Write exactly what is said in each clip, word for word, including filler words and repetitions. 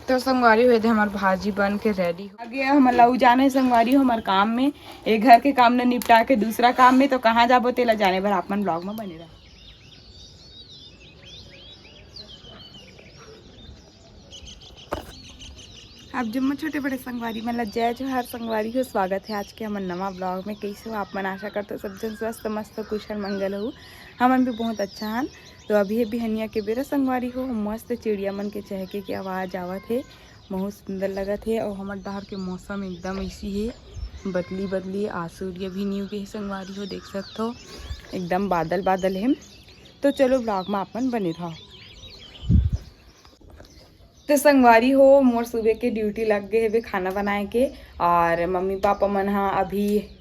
तो संगवारी हो, ये दे हमर भाजी बन के रेडी हो गया। हमन ला उ जाना है संगवारी हो, हमर काम में, एक घर के काम न निपटा के दूसरा काम में, तो कहाँ जाबो तेला जाने बर आप मन ब्लॉग में बने रहो। आप जम्मो छोटे बड़े संगवारी मन ला जय जोहार संगवारी हो, स्वागत है आज के हमन नवा ब्लॉग में। कैसे हो आप मन? आशा करते हो सब जन स्वस्थ मस्त कुशल मंगल हो। हमन भी बहुत अच्छा हन। तो अभी ये बिहनिया के बेरा संगवारी हो, मस्त चिड़िया मन के चहके के आवाज आवत हे, बहुत सुंदर लगत हे। और हमर डहर के मौसम एकदम ऐसी हे, बदली बदली, आसुरिया भी न्यू के संगवारी हो, देख सकत हो एकदम बादल बादल हे। तो चलो ब्लॉग में आप मन बने रहो। तो संगवारी हो, मोर सुबह के ड्यूटी लग गए हवे खाना बनाए के। और मम्मी पापा मन हा अभी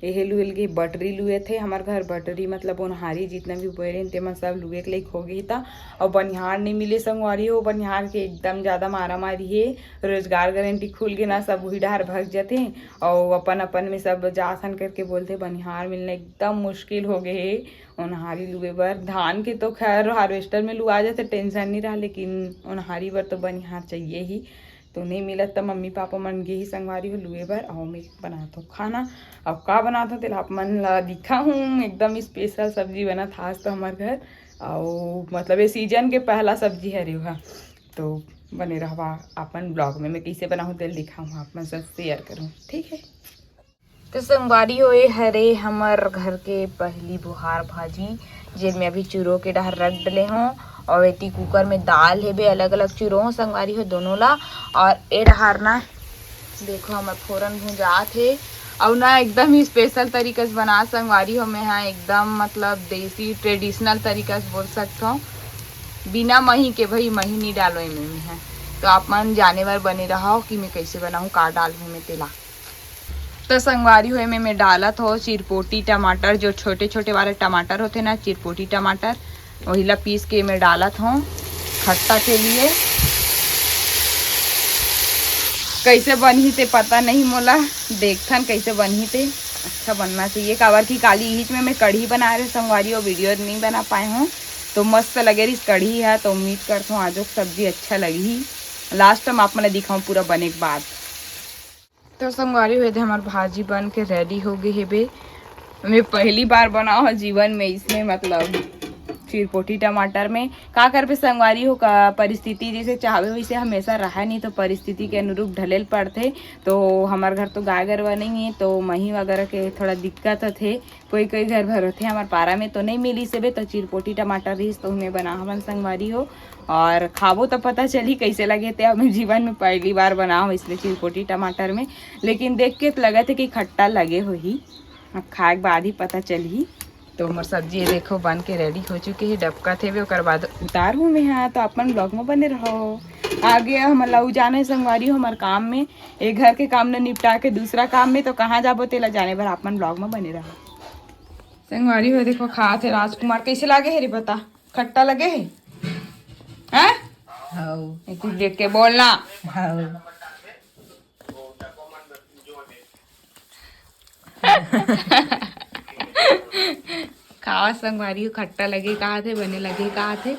एहे लुए लगे, बटरी लुए थे। हमर घर बटरी मतलब ओनहारी जितना भी बोए रहे तेमन सब लुए के लायक हो गई था। और बनिहार नहीं मिले संगवारी हो, बनिहार के एकदम ज्यादा मारा मारी है। रोजगार गारंटी खुल गए ना, सब वही डहर भग जाते। और अपन अपन में सब जासन करके बोलते, बनिहार मिलना एकदम मुश्किल हो गए है। ओनहारी लुए बर, धान के तो खैर हार्वेस्टर में लुआ जाथे, टेंशन नहीं रहा, लेकिन ओनहारी बर तो बनिहार चाहिए ही। तो नहीं मिलत, त मम्मी पापा मन गे ही संगवारी हो लुए बर। और मैं बनात हो खाना। अब का बनात हो तेला आप मन ला दिखा हूँ। एकदम स्पेशल सब्जी बनत हे आज तो हमर घर। और मतलब ये सीजन के पहला सब्जी हरे हा। तो बने रहवा अपन ब्लॉग में, मैं कैसे बनाहूँ तेल दिखाऊँ, आप मन से शेयर करूँ, ठीक है। तो संगवारी हो, ये हरे हमर घर के पहली बुहार भाजी, जेन में अभी चूरो के डहर रख डले हों। और एती कुकर में दाल हेबे, अलग अलग चूरो हों संगवारी हो दोनों ला। और ए डहर ना देखो हमर फोरन भुंजात हे। और ना एकदम ही स्पेशल तरीका से बना संगवारी हो, मैं हा एकदम मतलब देसी ट्रेडिशनल तरीका से बोल सकत हो, बिना मही के, भाई मही नहीं डालो एमे मैं हा। तो आप मन जाने बर बने रहो कि मैं कैसे बनाऊँ, का डालहूँ मैं तेला। तो संगवारी हो, एमे मैं डालत हो चिरपोटी टमाटर, जो छोटे छोटे वाले टमाटर होते ना, चिरपोटी टमाटर, वही ला पीस के मैं डालत हो खट्टा के लिए। कैसे बनही ते पता नहीं मोला, देखथन कैसे बनही ते। अच्छा बनना चाहिए, काबर कि काली इहिच में मैं कढ़ी बनाए रहे संगवारी, वो वीडियो नहीं बना पाए हों। तो मस्त लगे रहिस कढ़ी है, तो उम्मीद करत हो आजो सब्जी अच्छा लगही। लास्ट में आप मन ला दिखाऊँ पूरा बने के बाद। तो संगवारी हो, ये दे हमर भाजी बन के रेडी हो गई हेबे। मैं पहली बार बनाओ हूँ जीवन में इसमें, मतलब चिरपोटी टमाटर में। का करबे संगवारी हो, का परिस्थिति जैसे चाहबे वैसे हमेशा रहे नहीं, तो परिस्थिति के अनुरूप ढले ल पड़थे। तो हमर घर तो गाय गरवा नहीं है, तो मही वगैरह के थोड़ा दिक्कत होथे। कोई कोई घर भर होथे, हमर पारा में तो नहीं मिलिस हेबे, तो चिरपोटी टमाटर रहिस तो हमें बना हवन संगवारी हो। और खाबो तो पता चलही कैसे लगे थे। अब मैं जीवन में पहली बार बनाओ इसलिए चिरपोटी टमाटर में, लेकिन देख के तो लगत हे कि खट्टा लगे होही। अब खाए के बाद ही पता चलही। तो मोर सब्जी ये देखो बन के रेडी हो चुके हे, डबकत हेबे, ओकर बाद उतार हूँ मैं हा। तो अपन ब्लॉग में बने रहो। आगे हमन ला उ जाना है संगवारी हो हमर काम में, एक घर के काम न निपटा के दूसरा काम में, तो कहाँ जाबो तेला जाने बर अपन ब्लॉग में बने रहो। संगवारी हो देखो खात हे राजकुमार, कैसे लागे हे रे बता, खट्टा लगे हे? हैं? हाँ। एक देख के बोलना। हाँ। खावा संगवारी हो, खट्टा लगे कहा थे, बने लगे कहा थे।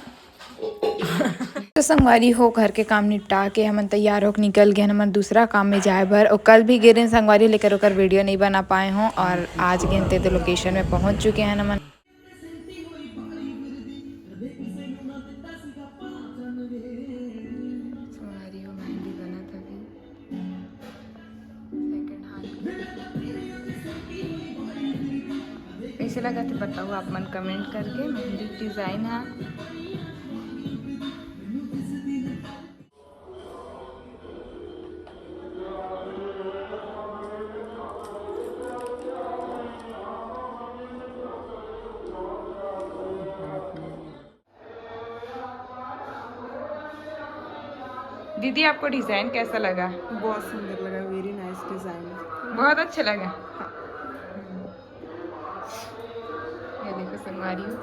तो संगवारी हो, घर के काम निपटा के हमन तैयार होके निकल गए हन हमन दूसरा काम में जाए बर। और कल भी गे रहेन संगवारी हो, लेकर ओकर वीडियो नहीं बना पाए हों। और आज गेन ते तो लोकेशन में पहुंच चुके हैं हमन। संगवारी हो, मेहंदी बनत हवे। Second hand. कैसे लगा थे बताओ आप मन कमेंट करके। मेहंदी डिजाइन है। दीदी, आपको डिजाइन कैसा लगा? बहुत सुंदर लगा, वेरी नाइस डिजाइन। बहुत अच्छा लगा। हाँ। ये देखो संगवारी हो,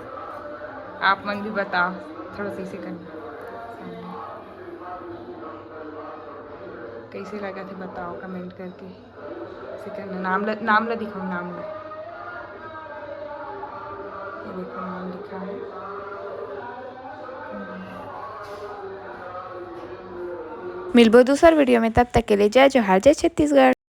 आप मन भी बताओ, थोड़ा सा इसे करना कैसे लगा थे, बताओ कमेंट करके। इसे करना, नाम ल, नाम ला दिखाओ, नाम ला। ये देखो नाम लिखा है। मिलबो दूसर वीडियो में, तब तक के लिए जय जोहार, जय छत्तीसगढ़।